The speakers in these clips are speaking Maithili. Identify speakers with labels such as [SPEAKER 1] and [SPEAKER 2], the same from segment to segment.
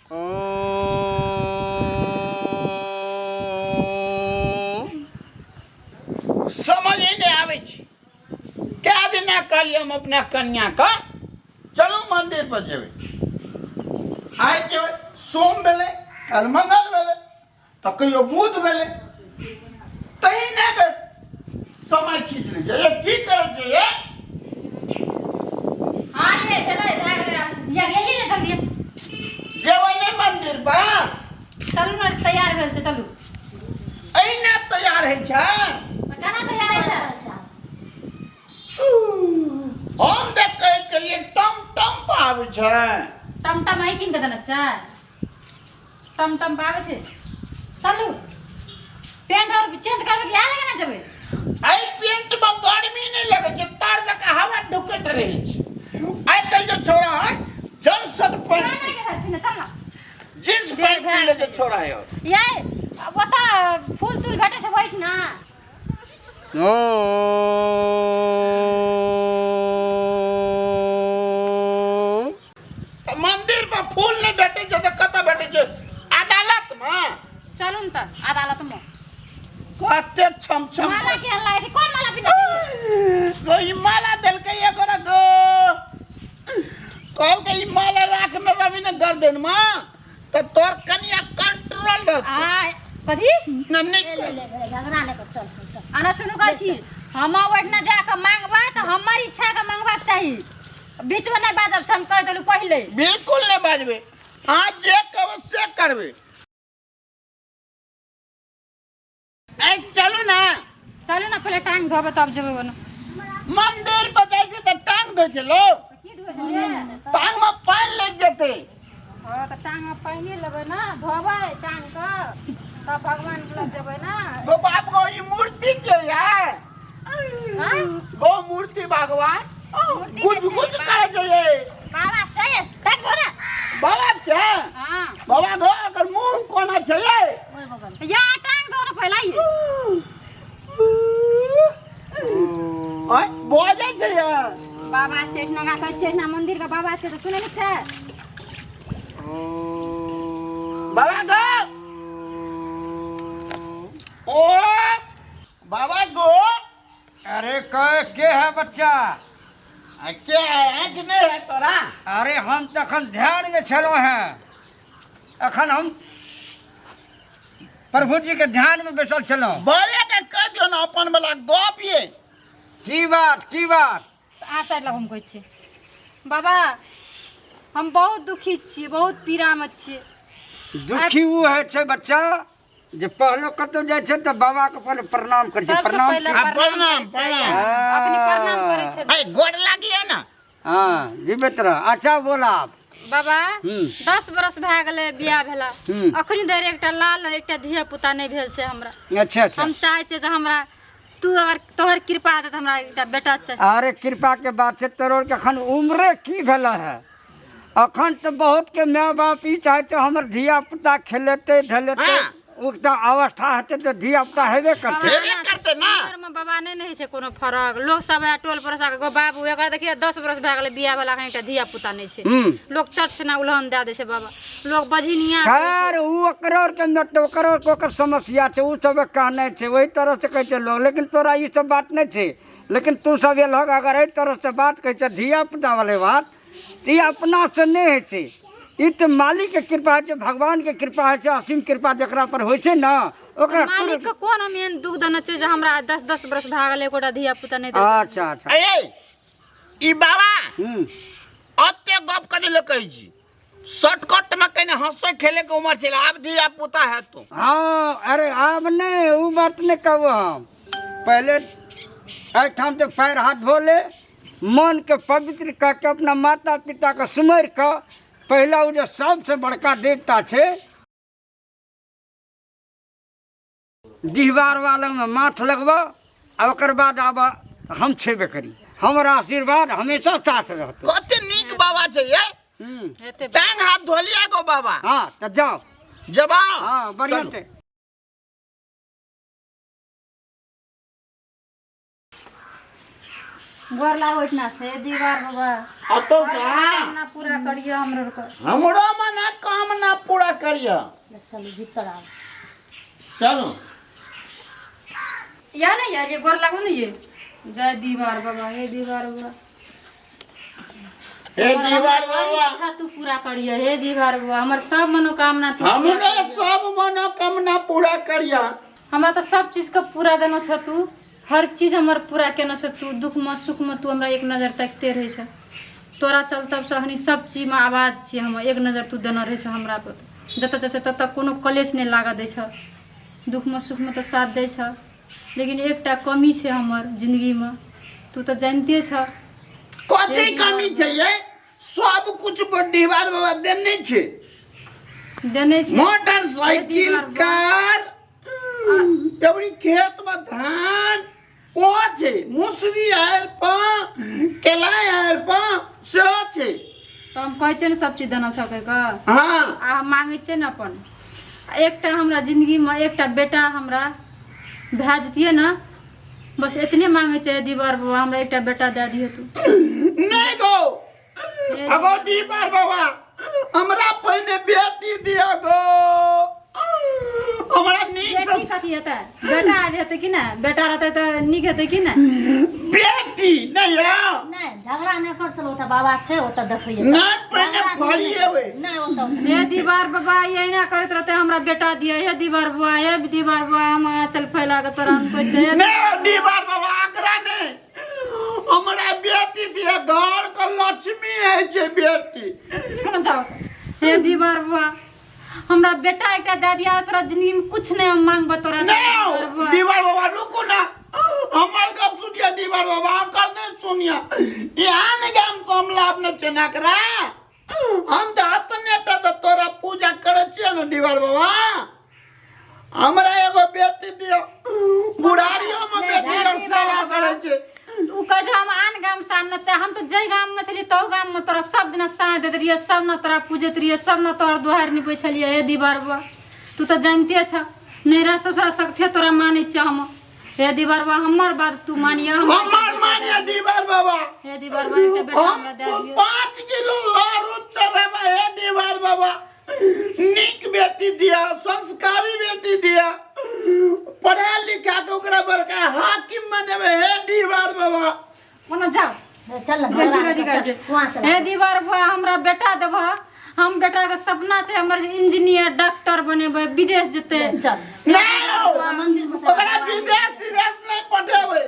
[SPEAKER 1] समझ ही नहि आबै छै। कए दिना कहलियै हम अपना कनियाके, चलू मंदिर पर जेबै। आइ जेबै, सोम भेलै, काल्हि मंगल भेलै, तऽ कहियो बुध भेलै, तही नहि के समय खींच लै छै। ए, की करै छै ये?
[SPEAKER 2] हाँ, ये भेलै, भए गेलै। आब या ये ये जल्दी।
[SPEAKER 1] जेबै नहि मंदिर पर?
[SPEAKER 2] चलू ने, तैयार भेल छै, चलू।
[SPEAKER 1] एहिना तैयार होइ छै?
[SPEAKER 2] केना तैयार होइ छै?
[SPEAKER 1] हम देख कहै छलियै टम टम पर आबै छै।
[SPEAKER 2] टमटम आइ कीन कऽ देने छै? टमटम पर आबै छै? चलू, पेंट और चेंज करबै कि इएह लगे ने जेबै?
[SPEAKER 1] एहि पेंट मे गर्मी नहि लगै छै, तार जकाँ हवा ढुकैत रहै छै। आइ काल्हि जे छोड़ा है जींस पैंट,
[SPEAKER 2] चल ना।
[SPEAKER 1] जींस पैंट पीले जे छोड़ा है।
[SPEAKER 2] ये ओतऽ फूल तूल भेटै छै बैठ ना।
[SPEAKER 1] तऽ मंदिर मे फूल नहि भेटै छै तऽ कतऽ भेटै छै? अदालत मे?
[SPEAKER 2] चलू ने तऽ अदालत मे।
[SPEAKER 1] कते छम छम
[SPEAKER 2] माला केहन लागै छै? कोन माला पिन्है छै?
[SPEAKER 1] गो, ई माला देलकै एगो गो, कहलकै ई माला राखने रहबी ने गर्दन मे तऽ तोर कनिया कंट्रोल रहतौ।
[SPEAKER 2] आ कथी?
[SPEAKER 1] न नहि।
[SPEAKER 3] ले ले ले, झगड़ा नहि कर, चल चल चल।
[SPEAKER 2] आना सुनू, कहै छी हम ओहिठिना जा कऽ मांगबै तऽ हमर इच्छा के मांगबाक चाही, बीचमे नहि बाजब से हम कहि देलहुँ पहिले।
[SPEAKER 1] बिल्कुल नहि बाजबै, अहाँ जे कहबै से करबै। ऐ चलू ने।
[SPEAKER 2] चलू ने, पहिले टांग धोबै तब जेबै ओने।
[SPEAKER 1] मंदिर पर जाइ छै तऽ टांग धोइ छै लोक?
[SPEAKER 2] की धोइ छै?
[SPEAKER 1] टांग मे पानि लागि जेतै।
[SPEAKER 2] हँ, तऽ टांग मे पानि लेबै ने, धोबै टांग के तब भगवान लग जेबै ने।
[SPEAKER 1] गो बाप गो, ई मूर्ति छै यार।
[SPEAKER 2] हाँ?
[SPEAKER 1] गो मूर्ति भगवान गुज गुज करे छै ये।
[SPEAKER 2] बाबा छै, टांग धो ने।
[SPEAKER 1] बाबा छै?
[SPEAKER 2] हाँ।
[SPEAKER 1] बाबा गो, एकर मुंह कोना छै ये?
[SPEAKER 3] ओहि बगल।
[SPEAKER 2] या टांग धो ने पहिले ये।
[SPEAKER 1] आय बजै छै ये।
[SPEAKER 2] बाबा चेठना का कहै चेठना मंदिर के बाबा छै तऽ सुनै नहि छै?
[SPEAKER 1] बाबा गो, ओ बाबा गो।
[SPEAKER 4] अरे के है बच्चा?
[SPEAKER 1] आ के है? आँखि नहि है तोरा?
[SPEAKER 4] अरे हम तऽ अखन ध्यान में छलहुँ हैं, अखन हम प्रभु जी के ध्यान में बैसल छलहुँ।
[SPEAKER 1] बड़े के कह दियौ ने अपन वाला गप ये।
[SPEAKER 4] की बात, की बात?
[SPEAKER 2] अहाँ साइड लग हम कहै छी, बाबा हम बहुत दुखी छियै, बहुत पीड़ामे छियै।
[SPEAKER 4] दुखी ओ होइ छै बच्चा जे पहलो कतौ जाइ छै तऽ बाबा के पहिले प्रणाम करै छै।
[SPEAKER 2] सबसँ
[SPEAKER 4] प्रणाम।
[SPEAKER 2] पहिले
[SPEAKER 1] आ, प्रणाम,
[SPEAKER 2] करै छै।
[SPEAKER 1] प्रणाम।
[SPEAKER 2] अखनी प्रणाम करै छै।
[SPEAKER 1] ऐ गोर लागिए ने।
[SPEAKER 4] हाँ, जीवित रह। अच्छा बोला आप।
[SPEAKER 2] बाबा, 10 बरस भए गेलै बियाह भेला, अखनी धरि एकटा लाल और एकटा धिया पुता नहि भेल छै हमरा।
[SPEAKER 4] अच्छा अच्छा।
[SPEAKER 2] हम चाहै छियै जे हमरा तू अगर तोहर कृपा दे तऽ हमरा एकटा बेटा चाही।
[SPEAKER 4] अरे कृपा के बात छै, तोरो के अखन उम्रे की भेल है? अखन तऽ बहुत के माय बाप ई चाहे छै हमर धिया पुता खेलेतै ढलेतै। एकटा अवस्था हेतै तऽ धिया पुता हेबे करतै।
[SPEAKER 1] हेबे करतै ना।
[SPEAKER 2] उमरमे बाबा नहि ने होइ छै कोनो फरक। लोक सब है टोल पड़ोसा के, गो बाबू एकर देखिए, 10 बरस भए गेलै बियाह भेला, अखन एकटा धिया पुता नहि छै। लोक चट से ना उलहन दए दै छै बाबा, लोक बझिनिया कहै छै।
[SPEAKER 4] खैर उ ओकरो आरके नट ओकरो आरके ओकर समस्या छै, उ सब कहने छै, ओहि तरह से कहै छै लोग, लेकिन तोरा ई सब बात नहि छै। लेकिन तू सब एलहक अगर एहि तरह से बात कहै छै धिया पुता वाले बात, तऽ ई अपना से नहि होइ छै, ई तऽ मालिक के कृपा होइ छै, भगवान के कृपा होइ छै, असीम कृपा जकरा पर होइ छै ने ओकरा।
[SPEAKER 2] मालिक के कोन हम एहन दुख देने छियै जे हमरा 10 10 बरस भए गेलै, एकोटा धिया पुता नहि देलकै?
[SPEAKER 4] अच्छा अच्छा।
[SPEAKER 1] ऐ ई बाबा, अते गप करै लए कहै छी, शॉर्टकट में कने हंसे खेले के उम्र छलै, आब धिया पुता है तू।
[SPEAKER 4] हाँ, अरे आब नहि, ओ बात नहि कहू। हम पहिले एहिठाम तऽ पैर हाथ धो ले, मनके पवित्र कऽ के अपना माता पिताके सुमरि कऽ, पहिला ओ जे सबसँ बड़का देवता छै डिहबार वालामे माथ लगबऽ आ ओकर बाद आब हम छेबे करी, हमर आशीर्वाद हमेशा साथ रहतौ।
[SPEAKER 1] कते नीक बाबा छै ये।
[SPEAKER 2] हेतै।
[SPEAKER 1] टांग हाथ धोलिया गो बाबा।
[SPEAKER 4] हाँ, तऽ जाओ।
[SPEAKER 1] जबाओ।
[SPEAKER 4] हाँ, बढ़िआँ
[SPEAKER 1] चलू।
[SPEAKER 4] छै।
[SPEAKER 2] गोर लागो ओहिठिना से दीवार बाबा।
[SPEAKER 1] अतो सा
[SPEAKER 2] कामना पूरा करियो हमरो के।
[SPEAKER 1] हमरो मना कामना पूरा करियो।
[SPEAKER 3] चलू भीतर आउ।
[SPEAKER 1] चलू
[SPEAKER 2] या नहीं यार ये गोर लागू नहीं ये। जय दीवार बाबा, हे दीवार बाबा,
[SPEAKER 1] हे दीवार बाबा,
[SPEAKER 2] इच्छा तू पूरा करियो। हे दीवार बाबा, हमर सब मनोकामना तू
[SPEAKER 1] हमरे सब मनोकामना पूरा करियो।
[SPEAKER 2] हमरा तो सब चीज के पूरा देनो छ तू, हर चीज हमर पूरा केनो छ तू। दुख में सुख में तू हमरा एक नजर तकते रहे छ। तोरा चलतब से अखनी सब चीज में आवाज छी हम, एक नजर तू देने रहे छ हमरा पर। जतऽ जाइ छै ततऽ कोनो कलेश नहि लागऽ दै छ, दुख में सुख में तऽ साथ दै छ। लेकिन एकटा कमी छै हमर जिंदगी में, तू तऽ जानिते छ।
[SPEAKER 1] कथी कमी छै ये? सब कुछ दीवार बाबा देने छै,
[SPEAKER 2] देने छै
[SPEAKER 1] मोटरसाइकिल, कार, तबरी खेत में धान ओ छै, मुसरी आयल पा, केला आयल पा, सेहो छै।
[SPEAKER 2] तऽ हम कहै छियै ने सब चीज देना सकै के।
[SPEAKER 1] हाँ।
[SPEAKER 2] आ हम मांगै छियै ने अपन एकटा हमरा जिंदगी में एकटा बेटा हमरा भए जतियै ने, बस एतने मांगै छियै दीवार बाबा, हमरा एकटा बेटा दए दिअ तू।
[SPEAKER 1] नहीं गो अगो दीवार बाबा, हमरा पहिने बेटी दिया गो, हमरा नीक
[SPEAKER 2] बेटी कथी हेतै? बेटा आबि हेतै कि ने? बेटा रहतै तऽ नीक हेतै कि ने?
[SPEAKER 1] बेटी नहीं है।
[SPEAKER 3] नहीं झगड़ा नहीं कर, चलो ओतऽ बाबा छै ओतऽ देखैए।
[SPEAKER 1] नहीं पहिने फरिएबै।
[SPEAKER 3] नहीं ओतऽ
[SPEAKER 2] हे दीवार बाबा, एहिना करैत रहतै, हमरा बेटा दिअ। हे दीवार बाबा, हे दीवार बाबा, हम आँचल फैला कऽ तोरा हम कहै छियै।
[SPEAKER 1] नहीं दीवार बाबा, आकरा नहीं, हमरा बेटी दिया, घर के लक्ष्मी है छै बेटी।
[SPEAKER 2] जाओ हे दीवार बाबा, हमरा बेटा एकटा दए दिया, तोरा जिंदगी में कुछ नहीं हम मांगबो तोरा से।
[SPEAKER 1] नहीं दीवार बाबा रुकू ना, हमर गप सुनिया दीवार बाबा, कर नहीं सुनिया। यहाँ नहीं हम कम लाभ न छै ना करा, हम तऽ अतने टा तऽ तोरा पूजा करै छियै ने दीवार बाबा। हमरा एगो बेटी दियो, बुढ़ारियो में बेटी के सेवा करै छै।
[SPEAKER 2] उ कहै छै हम आन गाम से आनना चाह, हम तऽ जाहि गाम में छलियै तहु गाम में तोरा सब दिना साँझ दैत रहियै, सब ने तोरा पूजैत रहियै, सब ने तोहर दुआरि निपै छलियै। हे दीवार बाबा, तू तऽ जानिते छ, नैहरा ससुरा सगठे तोरा मानै छियै हम। हे दीवार बाबा, हमर बात तू मानिय,
[SPEAKER 1] हमर मानिय दीवार बाबा।
[SPEAKER 2] हे दीवार बाबा, एकटा बेटा हमरा दए दियौ।
[SPEAKER 1] 5 किलो लारू चढ़ेबै। हे दीवार बाबा, नीक बेटी दिया, संस्कारी बेटी दिया, पढ़ा लिखा के ओकरा बड़का हाकिम बनेबै। हे दीवार बाबा,
[SPEAKER 2] ओना जाओ
[SPEAKER 3] चल ना,
[SPEAKER 2] बेटी कथी करै छै?
[SPEAKER 3] वहाँ चल।
[SPEAKER 2] हे दीवार बाबा, हमरा बेटा देबह, हम बेटा के सपना छै हमर इंजीनियर डॉक्टर बनेबै, विदेश जेतै।
[SPEAKER 3] चल
[SPEAKER 1] नहीं
[SPEAKER 3] मंदिर में
[SPEAKER 1] ओकरा विदेश विदेश नहीं पठेबै,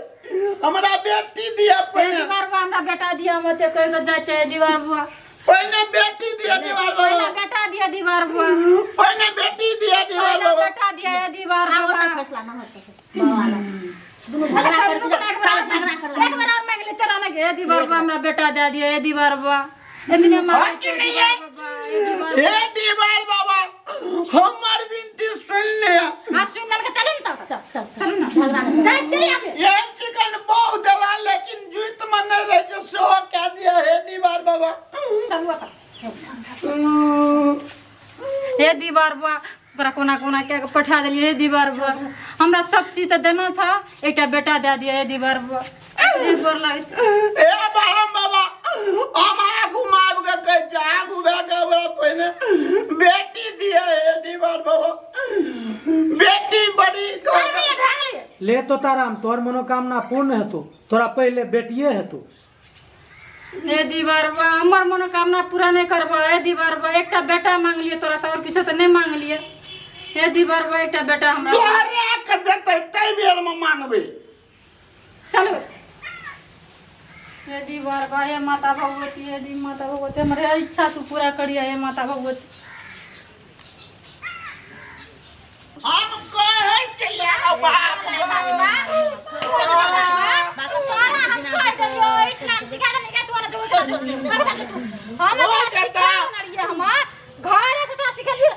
[SPEAKER 1] हमरा बेटी दिया पहिने।
[SPEAKER 2] दीवार बाबा, हमरा बेटा दिया, हम ओते कहि कऽ जाइ छै। दीवार बाबा
[SPEAKER 1] पहिने बेटी दिया दीवार बाबा,
[SPEAKER 2] पहिने बेटा दिया दीवार बाबा,
[SPEAKER 1] पहिने बेटी दिया दीवार
[SPEAKER 2] पहिने
[SPEAKER 1] बाबा,
[SPEAKER 2] बेटा दिया दीवार
[SPEAKER 3] आब
[SPEAKER 2] बाबा।
[SPEAKER 3] ओतऽ फैसला न होतै बाबा लग। दुनू झगड़ा
[SPEAKER 2] अच्छा,
[SPEAKER 3] करै
[SPEAKER 2] रुक
[SPEAKER 3] छै,
[SPEAKER 2] ना, एक बार
[SPEAKER 3] झगड़ा कर
[SPEAKER 2] एक बार और मांगि ले, चला ना गे दीवार बाबा, हमरा बेटा दे दिया। हे दीवार बाबा, एतने मांगै
[SPEAKER 1] हट
[SPEAKER 2] छियै
[SPEAKER 1] नहीं
[SPEAKER 2] दीवार बाबा, हे दीवार।
[SPEAKER 1] हे दीवार बाबा, हमर विनती सुन ले।
[SPEAKER 2] हाँ सुनि लेलकै, चलू ने तब,
[SPEAKER 3] चल चल
[SPEAKER 2] चलू ने,
[SPEAKER 3] झगड़ा नहि
[SPEAKER 2] जाइ चलि आबे।
[SPEAKER 1] एहन चिकन बहुत देला, लेकिन जुइत में नहीं रहे छै, सेहो कह दिया। हे दीवार बाबा,
[SPEAKER 2] चलू ओतऽ। हे दीवार बाबा, ओकरा कोना कोना कए कऽ पठा देलियै। हे दीवार बाबा, हमरा सब चीज तऽ देना छ, एकटा बेटा दए दिअ। हे दीवार बाबा, गोर लागै छै।
[SPEAKER 1] हे बाबा बाबा, हम आगू में आबि कऽ कहै छियै, आगू भए कऽ हमरा पहिने बेटी दिअ। हे दीवार बाबा, बेटी बड़ी
[SPEAKER 5] ले तोताराम, तोहर मनोकामना पूर्ण हेतौ, तोरा पहिले बेटिए हेतौ।
[SPEAKER 2] हे दीवार बाबा, हमर मनोकामना पूरा नहि करबह। हे दीवार बाबा, एकटा बेटा मांगलियै तोरा से, आओर किछो तऽ नहि मांगलियै। हे दीवार बाबा, एकटा बेटा हमरा
[SPEAKER 1] तोहरा के देतै तै बेर में मांगबै।
[SPEAKER 2] चलू। हे दीवार बाबा, हे माता भगवती, हे दी माता भगवती, हमर इच्छा तू पूरा करिया। हे माता भगवती,
[SPEAKER 1] हम कहै छियै बाप
[SPEAKER 2] तोरा हम कहि देलियौ, एहिठिना हम सिखा देलियै कि तू ओना जो जो जो हम तोरा सिखा देने रहियै, हम घरे से तोरा सिखेलियै।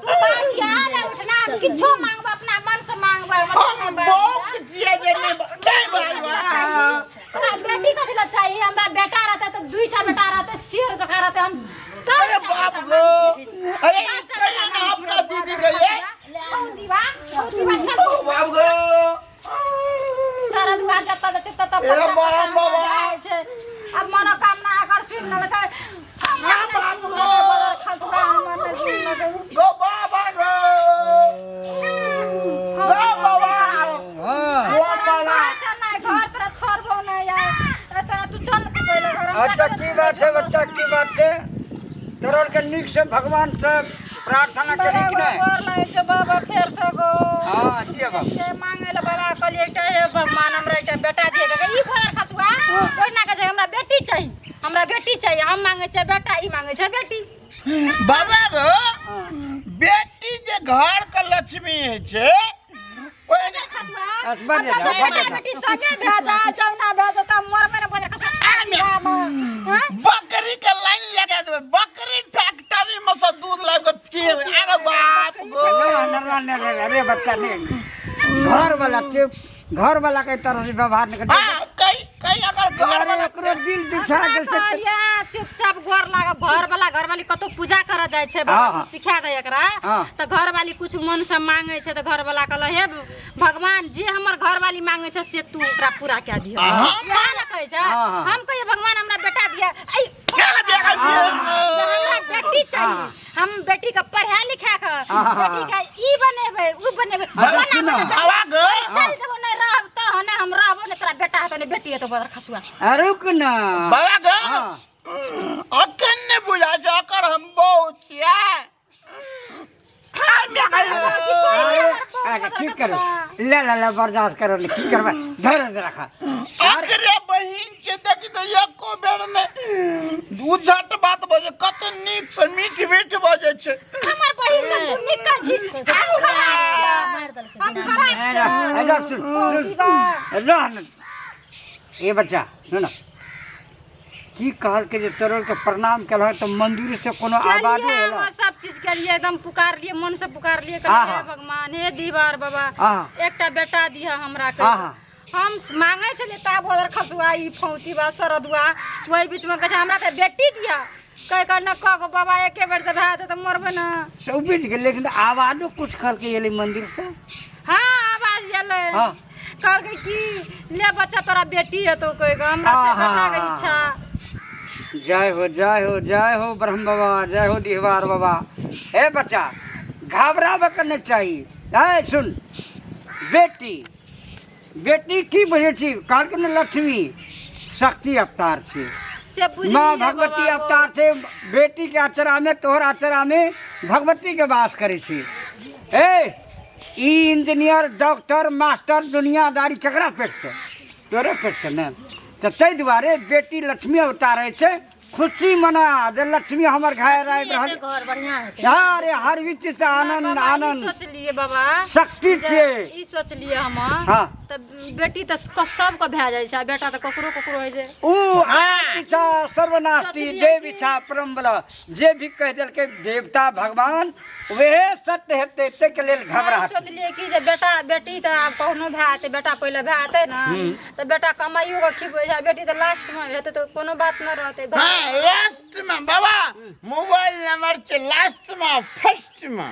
[SPEAKER 2] तू बासिया ने उठना, किछो मांगबा अपना मन से मांगबा।
[SPEAKER 1] हम बौक छियै जे नहीं नहीं बाबा।
[SPEAKER 2] तोरा बेटी कथी लए चाही? हमरा बेटा रहतै तऽ दुईटा बेटा रहतै, शेर जकाँ रहतै। हम
[SPEAKER 1] अरे बाप गो, अरे कहियो ना अपना दीदी के ये
[SPEAKER 2] बहुत दीवा, बहुत दीवा, चल
[SPEAKER 1] ओ बाप गो।
[SPEAKER 2] तब
[SPEAKER 1] ए
[SPEAKER 2] बच्चा
[SPEAKER 1] बड़ा
[SPEAKER 2] बच्चा
[SPEAKER 1] बाबा।
[SPEAKER 2] जाइ छै। अब मनोकामना अगर सुनि लेलकै, हमरा नहि सुनलकै, बड़ा खसुआ हमर नहि सुनलकै।
[SPEAKER 1] गो बाबा गो गो बाबा
[SPEAKER 4] हाँ
[SPEAKER 1] गो बाबा
[SPEAKER 2] चल ना घर तोरा छोड़बो नहि यार, तोरा तू चल पहिले घर हमरा।
[SPEAKER 4] अच्छा की बात छै बच्चा, की बात छै? तोरा के नीक से भगवान से प्रार्थना करी कि
[SPEAKER 2] बाबा
[SPEAKER 4] नहि?
[SPEAKER 2] गोर लागै छै बाबा फेर से गो।
[SPEAKER 4] हाँ जी बाबा।
[SPEAKER 2] से मांगे ले बाबा, कहलियै एकटा हे भगवान हमरा एकटा बेटा दिए। ई भोजन खसुआ ओहिना कहै छै हमरा बेटी चाही, हमरा बेटी चाही। हम मांगे छै बेटा, ई मांगे छै बेटी।
[SPEAKER 1] बाबा गो, बेटी जे घर के लक्ष्मी होइ छै ओहिना।
[SPEAKER 2] खसुआ
[SPEAKER 4] अच्छा, बड़
[SPEAKER 2] अच्छा,
[SPEAKER 4] जेता, बड़
[SPEAKER 2] बेटा
[SPEAKER 4] जेता।
[SPEAKER 2] बेटी संगे भए जा, चौना भए जा तऽ मरबै ने भोजन खसुआ। हाँ?
[SPEAKER 1] बकरी के लाइन लगा देबै, बकरी फैक्ट्री में से दूध लाबि के पिएबै। अरे बाप गो।
[SPEAKER 4] ना ना ना ना, अरे बच्चा नहीं, घर वाला के, घर वाला के तरह से व्यवहार नहीं करते।
[SPEAKER 1] हाँ, कई कई अगर घर वाला
[SPEAKER 4] ओकरो दिल दुखा गेल छै।
[SPEAKER 2] कहलियै चुपचाप घर लाग, घर वाला घर वाली कतौ पूजा करऽ जाइ छै बाबा,
[SPEAKER 4] हाँ, हाँ।
[SPEAKER 2] तू सिखा दे एकरा।
[SPEAKER 4] हाँ।
[SPEAKER 2] तऽ घर वाली कुछ मन से मांगे छै तऽ घर वाला कहल हे भगवान जे हमर घर वाली मांगे छै से तू ओकरा पूरा कए दिह। इएह ने कहै छै।
[SPEAKER 4] हाँ, हाँ।
[SPEAKER 2] हम कहियै भगवान हमरा बेटा दिअ, ऐ
[SPEAKER 1] क्या बेटा दिअ?
[SPEAKER 2] जे हमरा बेटी चाही, हम बेटी के पढ़ा लिखा के
[SPEAKER 4] हाँ, हाँ।
[SPEAKER 2] बेटी के ई बनेबै ऊ बनेबै।
[SPEAKER 4] अच्छा,
[SPEAKER 2] बना
[SPEAKER 4] सुनो।
[SPEAKER 2] बना के
[SPEAKER 1] बाबा गो।
[SPEAKER 2] चल जब नहि रहब तऽ नहि हम रहबो नहि, तोरा बेटा हेतौ नहि बेटी हेतौ बदर खसुआ।
[SPEAKER 4] रुक ना
[SPEAKER 1] बाबा गो।
[SPEAKER 4] हाँ।
[SPEAKER 1] अखन नहि बुझा छै अकर हम बहु छियै।
[SPEAKER 4] अरे अरे, की करू, ले ले ले, बर्दाश्त करो ले, की करबै, धैर्य रखा।
[SPEAKER 1] अकरे बहिन छै, देखी तऽ एको बेर नहि उझट बात बजै, कते नीक से मीठ मीठ बजै छै।
[SPEAKER 2] हमर बहिन के तू नीक कहै छी, हम खराब छियै।
[SPEAKER 3] मारि देलकै
[SPEAKER 2] हम
[SPEAKER 3] बिना।
[SPEAKER 2] खराब छियै।
[SPEAKER 4] इधर सुन सुन, रह न। ए बच्चा सुन, की कहलकै जे तोरो के प्रणाम केलक तऽ मंदिर से कोनो आवाज
[SPEAKER 2] केलियै
[SPEAKER 4] एलो?
[SPEAKER 2] हम सब चीज केलियै, एकदम पुकारलियै, मन से पुकारलियै,
[SPEAKER 4] आहा।
[SPEAKER 2] कहलियै हे भगवान हे दीवार बाबा
[SPEAKER 4] आहा।
[SPEAKER 2] एकटा बेटा दिह हमरा के।
[SPEAKER 4] आहा।
[SPEAKER 2] हम मांगे छलियै ता भोदर खसुआ ई फौती बा सरदुआ ओहि बीच में कहै छै हमरा तऽ बेटी दिह, कहि कऽ न कह गो बाबा एके बेर से भए जेतै तऽ मरबै न।
[SPEAKER 4] से बुझि गेल, लेकिन आवाजो कुछ कहलकै एलै मंदिर से?
[SPEAKER 2] हाँ आवाज एलै।
[SPEAKER 4] हाँ।
[SPEAKER 2] कहलकै कि ले बच्चा तोरा बेटी हेतौ कहि कऽ, हमरा छै
[SPEAKER 4] आहा।
[SPEAKER 2] बेटाके इच्छा।
[SPEAKER 4] जय हो जय हो जय हो ब्रह्म बाबा, जय हो डिहबार बाबा। हे बच्चा घबराबे के नहीं चाही। है सुन, बेटी बेटी की बुझै छी? कहलकै ने लक्ष्मी शक्ति अवतार छी,
[SPEAKER 2] से बुझलियै
[SPEAKER 4] माँ भगवती
[SPEAKER 2] बाबा गो।
[SPEAKER 4] अवतार छै। बेटी के अचरा में, तोहर अचरा में भगवती के वास करै छी। ए ई इंजीनियर डॉक्टर मास्टर दुनियादारी केकरा पेट छै? तोरे पेट छै ने। तऽ ताहि दुआरे बेटी लक्ष्मी अवतार होइ छै। खुशी मना जे लक्ष्मी हमर घर आबि रहल।
[SPEAKER 3] एते घर बढ़िया हेतै।
[SPEAKER 4] अरे हर बीच से आनंद
[SPEAKER 2] बाबा, ई
[SPEAKER 4] आनंद
[SPEAKER 2] सोचलियै बाबा
[SPEAKER 4] शक्ति
[SPEAKER 2] जे
[SPEAKER 4] छियै।
[SPEAKER 2] ई सोचलियै हम।
[SPEAKER 4] हाँ।
[SPEAKER 2] तऽ बेटी तऽ सबके भए जाइ छै आ बेटा तऽ ककरो ककरो होइ छै।
[SPEAKER 4] ऊ इच्छा सर्वनास्ति
[SPEAKER 2] सोचलियै
[SPEAKER 4] देव इच्छा परम बल, जे भी कहि देलकै देवता भगवान वएह सत्य हेतै, ताहिके लेल घबराहट।
[SPEAKER 2] सोचलियै कि जे बेटा बेटी तऽ आब कहुनो भए जेतै, बेटा पहिले भए जेतै ने तऽ बेटा कमाइयो के खिबै छै, बेटी तऽ लास्टमे हेतै तऽ कोनो बात नहि रहतै।
[SPEAKER 1] हाँ लास्ट में बाबा मोबाइल नंबर छै, लास्ट में फर्स्ट में।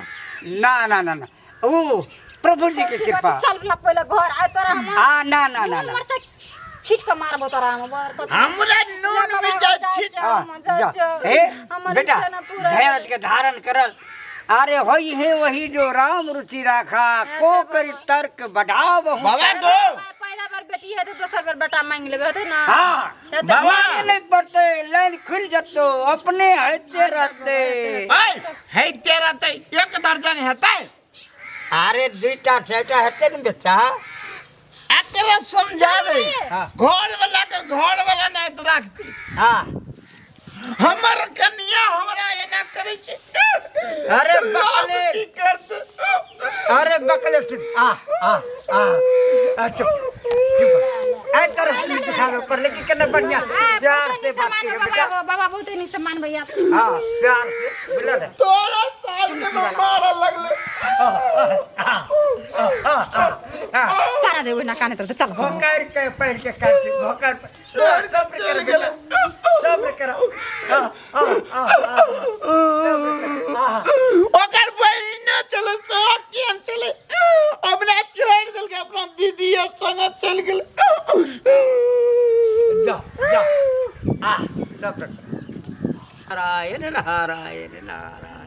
[SPEAKER 4] ना ना ना ना, ऊ प्रभु जी के कृपा।
[SPEAKER 2] चल बला पहिले घर आइ तोरा हम
[SPEAKER 4] आ ना ना ना
[SPEAKER 2] नून
[SPEAKER 4] ना
[SPEAKER 2] मरचाइ छीट के मारबो तोरा हम बर कथी।
[SPEAKER 1] हमरा नून मिर्चाइ छीट।
[SPEAKER 4] हाँ, जा। हे बेटा धैर्य के धारण करल। अरे होई है वही जो राम रुचि राखा, को करी तर्क बढ़ाव।
[SPEAKER 1] बाबा गो,
[SPEAKER 2] पहिला बार बेटी हेतै दोसर बेर बेटा मांगि लेबै, हेतै ना?
[SPEAKER 4] हाँ
[SPEAKER 2] तऽ
[SPEAKER 1] बाबा
[SPEAKER 4] नहीं पड़ते, लाइन खुल जतो अपने हेते रहते।
[SPEAKER 1] ऐ हेते रहते, एक दर्जन हेतै।
[SPEAKER 4] अरे दुईटा चारिटा हेतै ने बेटा।
[SPEAKER 1] एकरा समझा दे।
[SPEAKER 4] हाँ।
[SPEAKER 1] घर वाला के घर वाला नहीं तो रखती।
[SPEAKER 4] हाँ।
[SPEAKER 1] हमर कन्या हमरा एना करै छै।
[SPEAKER 4] अरे
[SPEAKER 1] लोग
[SPEAKER 4] बकले।
[SPEAKER 1] की करतै?
[SPEAKER 4] अरे बकले सुन, आ आ आ अच्छा चुप, ऐ तरह से सिखावे पर, लेकिन केना बढ़िया प्यार से बात करियो बेटा।
[SPEAKER 2] बाबा बाबा बहुत नीक सम्मान भैया।
[SPEAKER 4] हाँ प्यार से बुझल है।
[SPEAKER 1] तोरा साल के मारे लगले।
[SPEAKER 2] काना देबै ना काने तर चल।
[SPEAKER 4] भोकर के पहिर के काट के भोकर
[SPEAKER 1] छोड़
[SPEAKER 4] सब्र
[SPEAKER 1] चल
[SPEAKER 4] कर
[SPEAKER 1] गेलै।
[SPEAKER 4] बेटा, सब्र करो। आ आ आ आ
[SPEAKER 1] ओकर बहिनो चले से कियन चले, अपना छोड़ देलकै, अपना दीदी संग चल गेलै।
[SPEAKER 4] टका। नारायण नारायण नारायण।